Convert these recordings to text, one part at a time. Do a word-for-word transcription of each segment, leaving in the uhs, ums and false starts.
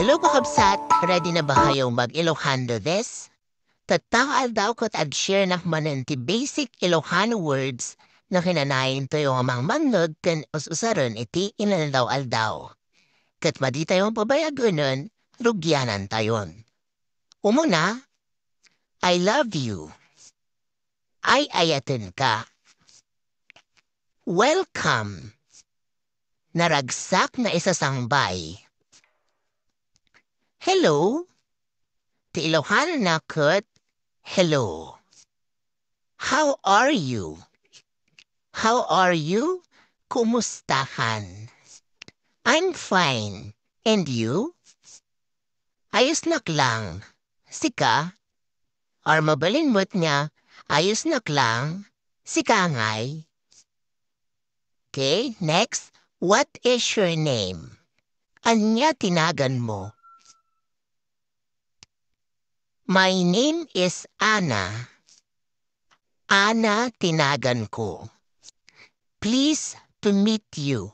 Hello, kakabsat! Ready na ba kayo mag-Ilocano this? Tatta nga aldaw ket ag-share nak manen ti basic Ilocano words nga kinanayon tayo nga mangmangngeg ken us-usaren iti inaldaw-aldaw. Ket madi tayo pabayaganen, rugianan tayon. Umuna, I love you. Ay-ayatenka. Welcome. Naragsak nga isasangbay. Hello. Ti Ilocano na ket hello. How are you? How are you? Kumustakan? I'm fine. And you? Ayos nak lang. Sika? Or mabalin met nga, ayos nak lang. Sika ngay? Okay, next. What is your name? Ania ti naganmo? My name is Ana. Ana ti naganko. Pleased to meet you.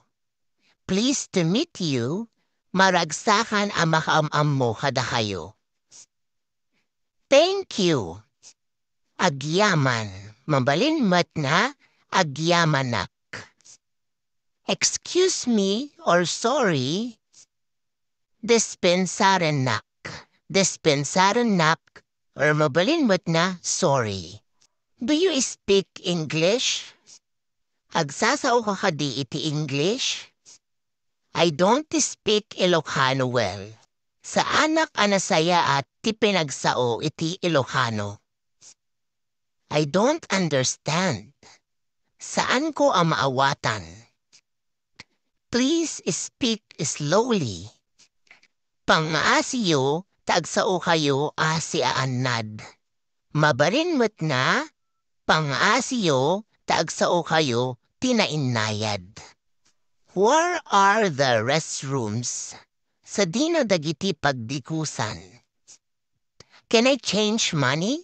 Pleased to meet you. Maragsakan a makaam-ammo kadakayo. Thank you. Agyaman. Mabalin met nga agyamanak. Excuse me or sorry. Dispensarennak. Dispensarennak. Or mabalin met nga sorry. Do you speak English? Agsasao ka kadi iti English? I don't speak Ilocano well. Saanak a nasayaat ti pinagsao iti Ilocano. I don't understand. Saanko a maawatan. Please speak slowly. Pangngaasiyo ta agsao kayo a siaannad. Mabalin met nga, pangngaasiyo ta agsao kayo ti nainnayad. Where are the restrooms? Sadino dagiti pagdikusan? Can I change money?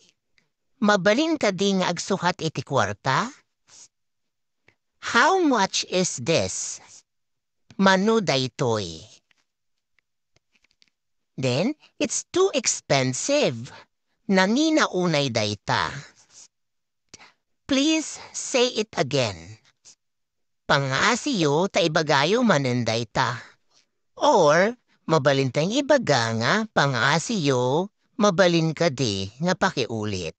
Mabalin kadi nga agsukat iti kuarta? How much is this? Mano daytoy? Then, it's too expensive. Nangina unay dayta. Please say it again. Pangngaasiyo ta ibagayo manen dayta. Or, mabalin tayong ibaga nga pangngaasiyo, mabalin kadi nga pakiulit.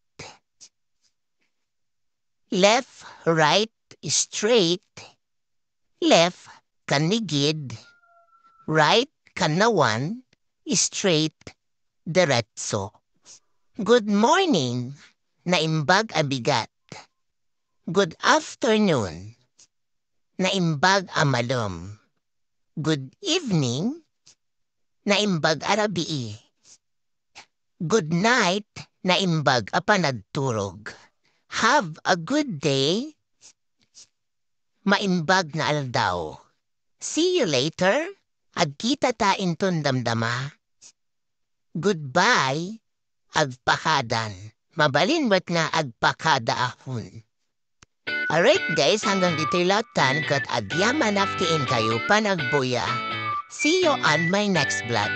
Left, right, straight. Left, kannigid. Right, kannawan. Straight, diretso. Good morning, naimbag a bigat. Good afternoon, naimbag a malem. Good evening, naimbag a rabii. Good night, naimbag a panagturog. Have a good day, maimbag nga aldaw. See you later, agkita ta inton damdama. Goodbye, agpakadan. Mabalin met nga agpakadaahon. Alright guys, hanggang ditoy latan ket agyamanak ti inkayo panagbuya. See you on my next vlog.